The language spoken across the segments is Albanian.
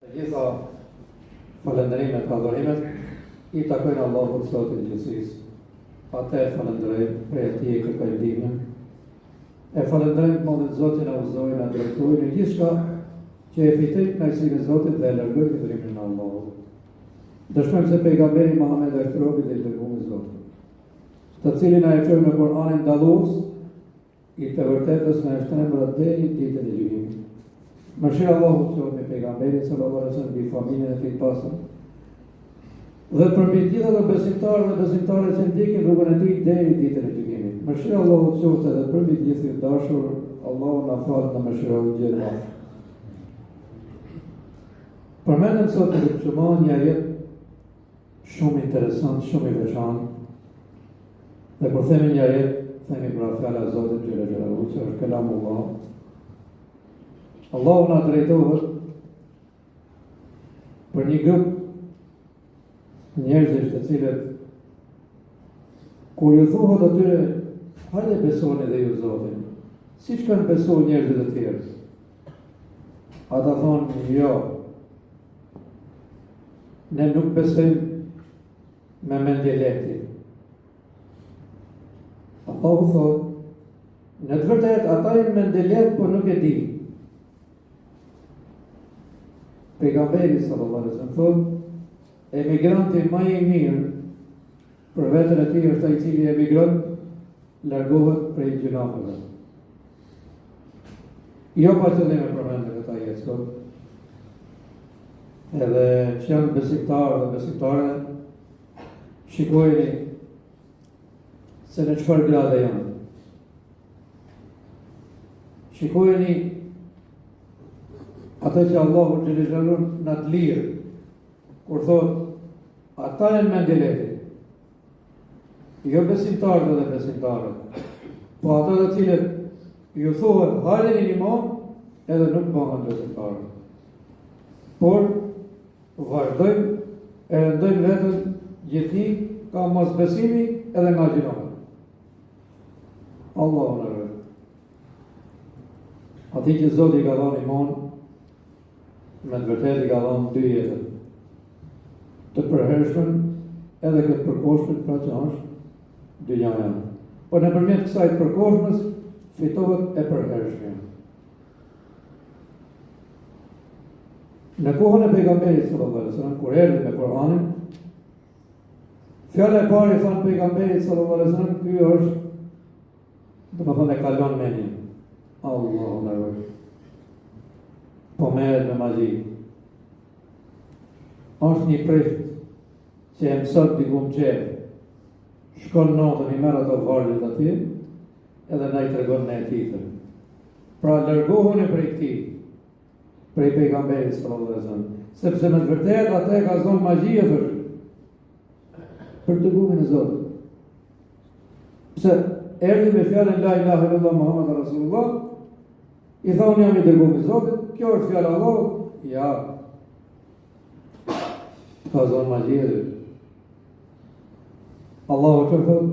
Të gjitha falënderimet, adhurimet i takojnë Allahut Zotit të gjithësisë. Atë e falënderojmë, prej atij e kërkojmë ndihmën. E falënderojmë të madhin Zot që na udhëzoi, na drejtoi në gjithçka që e fitojmë kënaqësinë e Zotit dhe e largojmë hidhërimin e Allahut. Dëshmojmë se pejgamberi Muhammed është robi dhe i dërguari i Zotit, të cilin ai e çoi me Kur'anin dallues I të vërtetës nga e shtrembra deri ditën e gjykimit. Mëshira e Allahut qoftë mbi pejgamberin sallallahu alaihi wasallam mbi familjen e tij të pastër. Dhe përmbi gjithë ata besimtarë dhe besimtare që ndjekin rrugën e tij deri ditën e gjykimit. Mëshira e Allahut qoftë edhe përmbi gjithë ju të dashur, Allahu na faltë na mëshiroftë gjithë. Përmendëm sot në këtë xhuma një ajet Shumë interesant, shumë i veçantë. Dhe kur themi një ajet, themi pra fjala e Zotit xhele xhelaluhu, që është kelamullah. Allahu na drejtohet për një grup njerëzish të cilët kur ju thuhet atyre hajde besoni dhe ju Zotin, siç kanë besu njerëzit e tjerë. Ata thonë, jo, Ne nuk besojmë me mendjelehtë. Allahu thotë, në të vërtetë ata janë mendjelehtë, por nuk e dinë. Pejgamberi sallallahu alaihi wasallam thotë, emigranti më i mirë për veten e tij është ai i cili emigron, largohet prej gjynaheve. Jo pa qëllim e përmendëm këtë ajet sot. Edhe që janë besimtarë dhe besimtare, shikojeni se në çfarë grade janë. Shikojeni atë që Allahu xhele xhelaluhu na dlir, kur thotë, ata janë mendjelehtë, Jo besimtarët dhe besimtaret, po ata të cilët ju thuhet hajdeni n'iman, edhe nuk bëhen besimtarë. Por vazhdojnë e rëndojnë veten gjithnjë ka mosbesimi edhe nga gjynahet. Allahu na ruajt. Atij që Zoti i ka dhënë iman, me të vërtetë i ka dhënë dy jetët. Të përhershmen edhe këtë të përkohshmen, pra që është dynjaja. Po nëpërmjet kësaj të përkohshmes fitohet e përhershmja. Në kohën e pejgamberit sallallahu alaihi wasallam kur erdhi me Kur'anin, fjala e parë i thanë pejgamberit sallallahu alaihi wasallam, ky është Domethënë e ka lon menjen. Allahu na ruajt. Po merret me magji. Është një prift që e mëson diku në qejf. Shkon natën i merr ato vargjet aty, edhe na i tregon ne tjetër. Pra largohuni prej këtij, prej pejgamberit sallallahu alaihi wasallam, sepse me të vërtetë atë e ka zonë magjia thosh. Për të dërgumin e Zotit. Pse erdhi me fjalën la ilaha illallah Muhammed Rasulullah, i tha unë jam i dërguar i Zotit, kjo është fjala e Allahut, ja. Ka zonë magjia. Allahu çfarë thotë?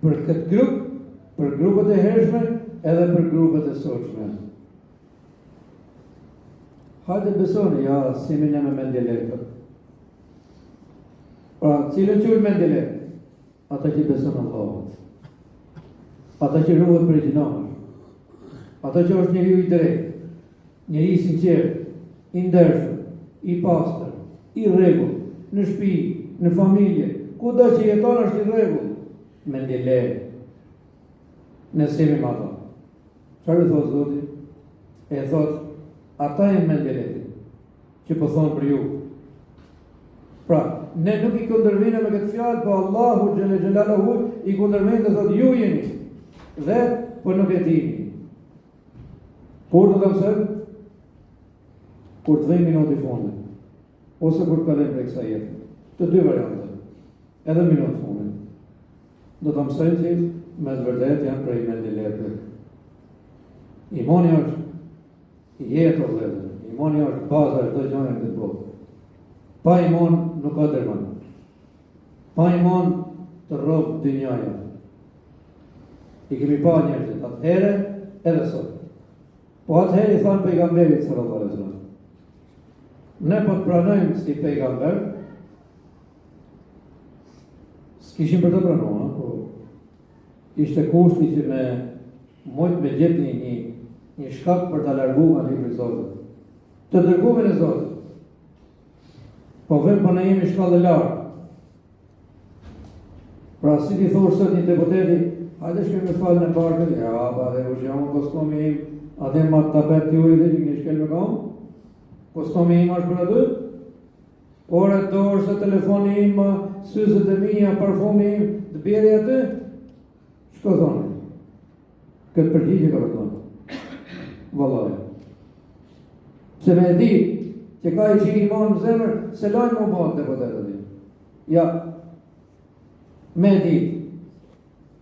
Për këtë grup, për grupet e hershme, edhe për grupet e sotshme. Hajde besoni, ja, s'jemi ne me mendjelehtë. Pra, cilën quajmë mendjelehtë? Ata që beson Allahun. Ata që ruhet prej gjynaheve. Ata që është njeriu i drejtë, njeri i sinqertë, i ndershëm, i pastër, i rregullt, në shtëpi, në familje, kudo që jeton është i rregullt. Mendjelehtë. Ne s'jemi me ata. Çfarë thotë Zoti? E thotë, ata janë mendjelehtë që po thonë për ju. Pra, ne nuk i kundërvijmë me këtë fjalë, po Allahu xhele xhelaluhu i kundërvjen dhe thotë ju jeni. Dhe po nuk e dini. Kur do ta mësojmë? Kur të vijë minuti i fundit. Ose kur të kalojmë prej kësaj jete. Të dy variantet. Edhe minuti i fundit. Do ta mësojmë që me të vërtetë janë prej mendjelehtëve. Imani është jetë o vëllezër. Imani është baza e çdo gjëje në këtë botë. Pa iman nuk ka derman. Pa iman të rroftë dynjaja. I kemi pa njerëzit atëherë edhe sot. Po atëherë i thanë pejgamberit sallallahu alaihi wasallam. Ne po të pranojmë si pejgamber, s'kishin për të pranuar, po ishte kushti që me mujt me gjetë një, një, një shkak për ta largu nga libri i Zotit. Të dërgumin e Zotit. Po vem po ne jemi shkallë e lartë. Pra si t'i thosh sot një deputeti, hajde shkojmë me falë në parkë, ja, pa dhe kush jam, kostumi im, atë ma tapet t'juj dhe që një shkel me kom, kostumi im është për aty, ora dorëse, telefoni im, syzet e mija, parfumi im, të bjeri aty, shko thoni, këtë përgjigje ka për thonë, vallaj. Se me e di, që ka i që iman në zemër, s'e lajnë m'u bo deputet aty. Ja, me e di,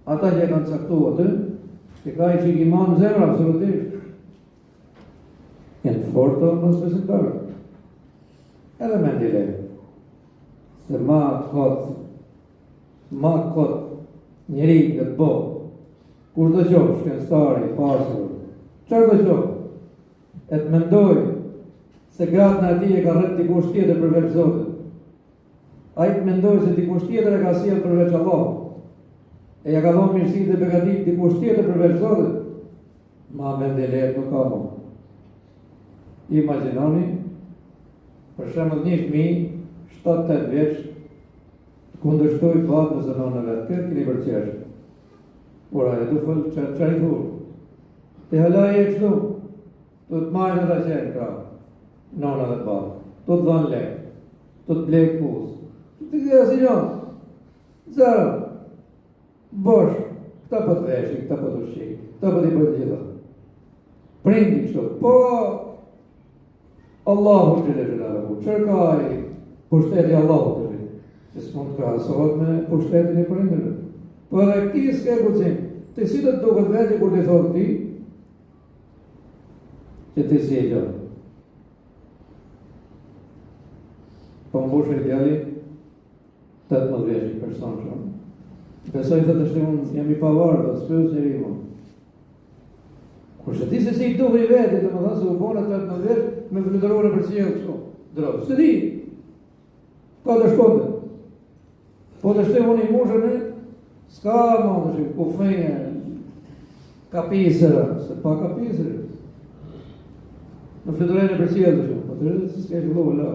ata që e kanë caktu aty, që ka i që iman në zemër, absolutisht, janë të fortë mosbesimtarët. Edhe mendjelehtë. Se ma kot, ma kot njeri në këtë botë, kushdo qoftë, shkencëtari, pasur, çfarë do qoftë, e të mendojë se gradën e atij e ka rrit dikush tjetër përveç Zotit. Ai të mendojë se dikush tjetër e ka sjellë përveç Allahut. E ja ka dhënë mirësi dhe begati dikush tjetër përveç Zotit. Ma mendjelehtë nuk ka më. Imagjinoni, për shembull një fëmijë, 7-8 vjeç, të kundërshtojë babën ose nënën e vet, këtë keni për qesh. Por ajo do fol çfarë i thu? Ti hala je kështu. Do të marrin ata që janë pra. Nona dhe baba. Do të dhanë lek. Do të blej këpucë. Do të gjë si jo. Zero. Bosh. Këta po të veshin, këta po të ushqejnë, këta po t'i bëjnë gjitha. Prindi kështu. Po Allahu xhele xhelaluhu. Çfarë ka ai pushteti Allahut të vi? Që s'mund të krahasohet me pushtetin e prindërve. Po edhe këtij s'ke guxim. Ti si do të duket vetja kur t'i thotë ti që ti s'je gjë. Po mbush i djali 18 vjeç një person që besoj të të unë jam i pavarur, dhe s'pyes njeri më. Kush e di se si i duhej veti, domethënë se u bone 18 vjeç me fluturu nëpër qiell kështu. Dro, s'e di. Ka të shkonte. Po të shte unë i mushën e, s'ka më të shte, kufeje, kapisër, se pa kapisër. Në fluturojnë nëpër qiell të shumë, po të rëzë, s'ke fillu, la.